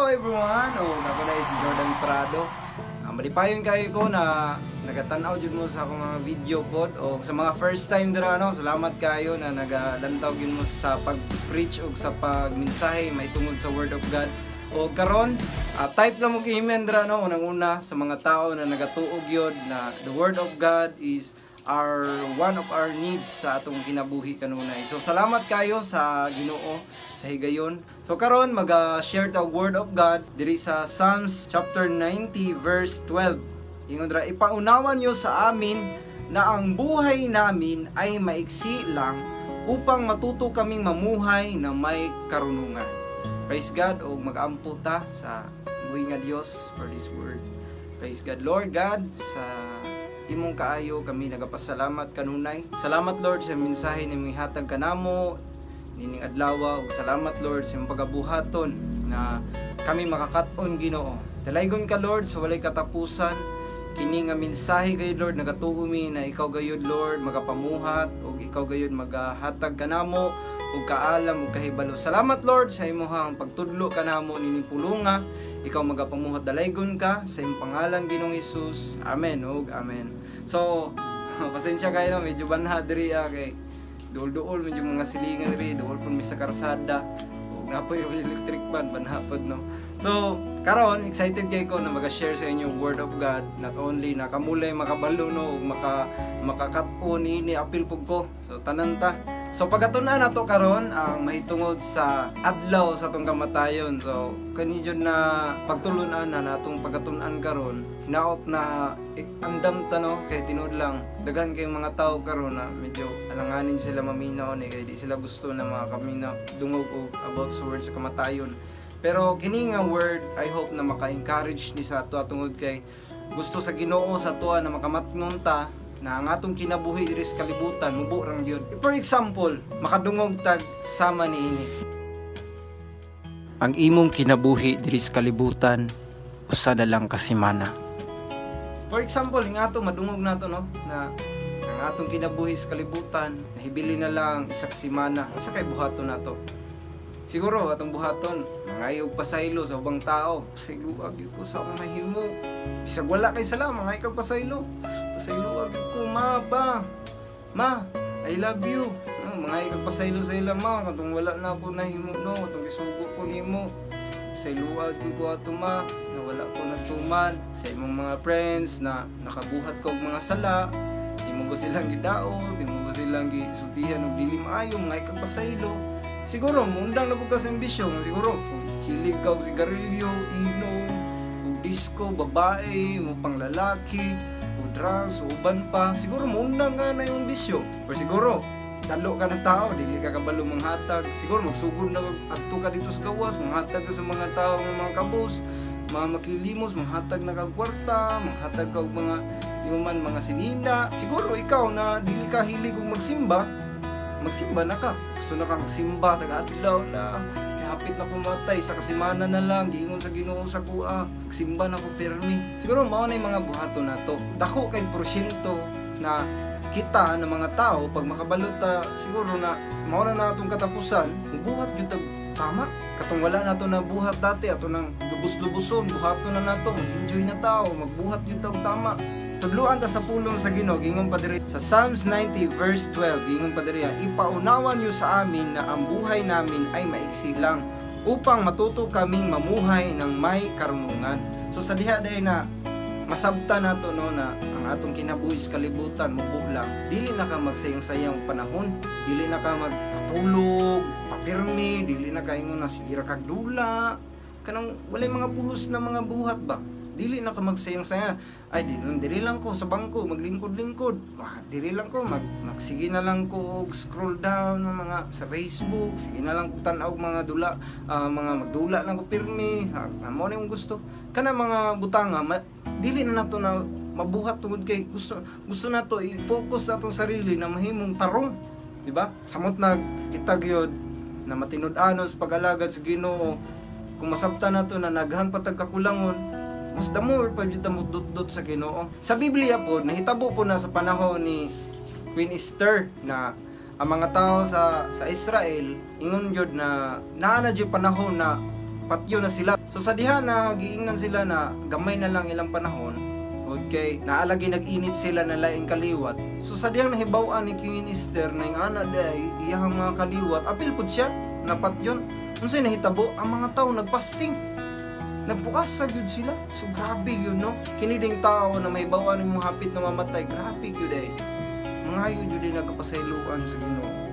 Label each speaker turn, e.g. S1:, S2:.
S1: Everyone! O, ako na si Jordan Prado. Malipayon kayo ko na nagatanaw jud mo sa akong mga video pod o sa mga first time dira, no. Salamat kayo na nagalantaw gyud mo sa pag-preach og sa pagmensahe may tungod sa Word of God. O karon, type lang mo amen dira, no, unang-una sa mga tao na nagatuo gyud na the Word of God is our one of our needs sa atong kinabuhi kanunay. So salamat kayo sa Ginoo sa higayon. So karon mag-share ta og Word of God diri sa Psalms chapter 90 verse 12. Ingon dira, "Ipaunawa niyo sa amin na ang buhay namin ay maiksi lang upang matuto kaming mamuhay na may karunungan." Praise God, og mag-ampo ta sa buhi nga Dios for this word. Praise God. Lord God, sa imong kaayo kami nagapasalamat kanunay. Salamat, Lord, sa mensahe nga imong ihatag kanamo nining adlaw ug salamat, Lord, sa imong pagabuhaton na kami makakat-on, Ginoo. Dalaygon ka, Lord, sa walay katapusan. Kini nga mensahe gayud, Lord, nagatuo mi na ikaw gayud, Lord, magapamuhat ug ikaw gayud magahatag kanamo ug kaalam ug kahibalo. Salamat, Lord, sa imong pagtudlo kanamo nining pulunga. Ikaw magapamuhat, dalaygon ka sa imong pangalan, Ginoong Hesus. Amen ug amen. So, pasensya kayo, no, medyo banha diri kay duol-duol medyo mga silingan diri, duol pud mi sa karsada. Ug naa poy electric fan, banha pod, no. So, karon excited kay ko na maga-share sa inyo Word of God, not only na kamulay makabalo, no, ug makakat-on ini apil pug ko. So tanan ta. So pagkatun-an nato karon ang mahitungod sa adlaw sa atong kamatayon. So kani jud na pagtulunan na natong pagkatun-an karon, hinaot na andam ta, no, kay tinuod lang daghan kay mga tao karon na medyo alanganin sila maminaw ni kay di sila gusto na makaminaw dungog og about sa word sa kamatayon. Pero kini nga word, I hope na maka-encourage ni sa ato tungod kay gusto sa Ginoo sa atoa na makamatngon ta na ang atong kinabuhi diri sa kalibutan mubo rang gyud. For example, makadungog tag sama niini. "Ang imong kinabuhi diri sa kalibutan usa na lang ka semana." For example, nga ato madungog nato, no, na ang atong kinabuhi sa kalibutan nahibili na lang isa ka semana. Usa kay buhaton nato? Siguro atong buhaton, mangayo og pasaylo sa ubang tao. "Pasayloa gyud ko sa akong nahimo." Bisag wala kay sala, mangayo kag pasaylo. "Pasayloa gyud ko, ma, pa. Ma, I love you." No, mangayo kag pasaylo sa ila, "Ma, katong wala na ako nahimo, no, katong gisugo ko nimo. Pasayloa gyud ko ato, ma, na wala ko natuman." Sa imong mga friends na nakabuhat ka og mga sala, di mo ba silang gidaot, di mo ba silang gisultihan og dili maayo, mangayo kag pasaylo. Siguro mundang na pud ka sa ambisyon, siguro kung hilig ka og sigarilyo, inom, og disco, babae, mo pang lalaki, o drugs, o uban pa, siguro mundang ka na yung bisyo. Or siguro dalo ka ng tao, dili ka kabalo manghatag. Siguro magsugod na adto ka dito sa gawas, manghatag ka sa mga tao nga mga kabus, mga makilimos, manghatag na kag kwarta, manghatag ka og mga di mo man mga sinina. Siguro ikaw na dili ka hilig og magsimba, magsimba na ka. Gusto na kang magsimba, taga-adlaw na. Kaya hapit na kumatay, sa kasimana na lang, giingon sa Ginoo sa kuha, magsimba na ko pirmi. Siguro mao na yung mga buhaton nato. Dako kay porsyento na kita na mga tao pag makabalo ta siguro na mao na natong katapusan, mubuhat gyud tag tama. Katong wala nato na buhat dati, ato nang lubos-luboson, buhaton na nato, mag-enjoy na tao, magbuhat gyud ta og tama. Tudluan ta sa pulong sa Ginoo, gingon pa diri sa Psalms 90 verse 12, gingon pa diri, "Ipaunawa niyo sa amin na ang buhay namin ay maiksi lang upang matuto kaming mamuhay ng may karunungan." So sa diha day na masabta nato, no, na ang atong kinabuhi sa kalibutan mubo lang. Dili na ka magsayang-sayang panahon, dili na ka magpatulog, papirmi, dili na ka ingon na sige ra kag dula, kanang walay mga pulos na mga buhat ba. Dili na ka magsayang-sayang. "Ay, di lang, diri lang ko sa bangko, maglingkod-lingkod. Ah, diri lang ko, magsige na lang ko og scroll down ng mga sa Facebook, sige na lang ko tan-aw og mga dula, mga magdula lang ko pirmi, mao na yung gusto." Kana mga butanga, dili na nato na mabuhat tungod kay gusto gusto nato i-focus sa atong sarili na mahimong tarong, di ba? Samot na kita gyud na matinud-anon sa pag-alagad sa Ginoo, kung masabta nato na naghan pa tag kakulangon, mas the more pa jud ta mudutdot sa Ginoo. Sa Biblia po, nahitabo po na sa panahon ni Queen Esther na ang mga tao sa Israel ingon jud na naa na jud panahon na patyo na sila. So sa diha na giingnan sila na gamay na lang ilang panahon, okay, naalagi nag-init sila na laing kaliwat. So sa dihang nahibaw-an ni Queen Esther na yung ana day iyahang mga kaliwat, apil pud siya napatyon. Unsay nahitabo? Ang mga tao nagfasting. Nagbukas sa gyud sila. So grabe yun, no? Kini ding tao na may bawan mo hapit na mamatay, grabe gyud eh. Mangayo gyud din nagkapasayloan sa Ginoo.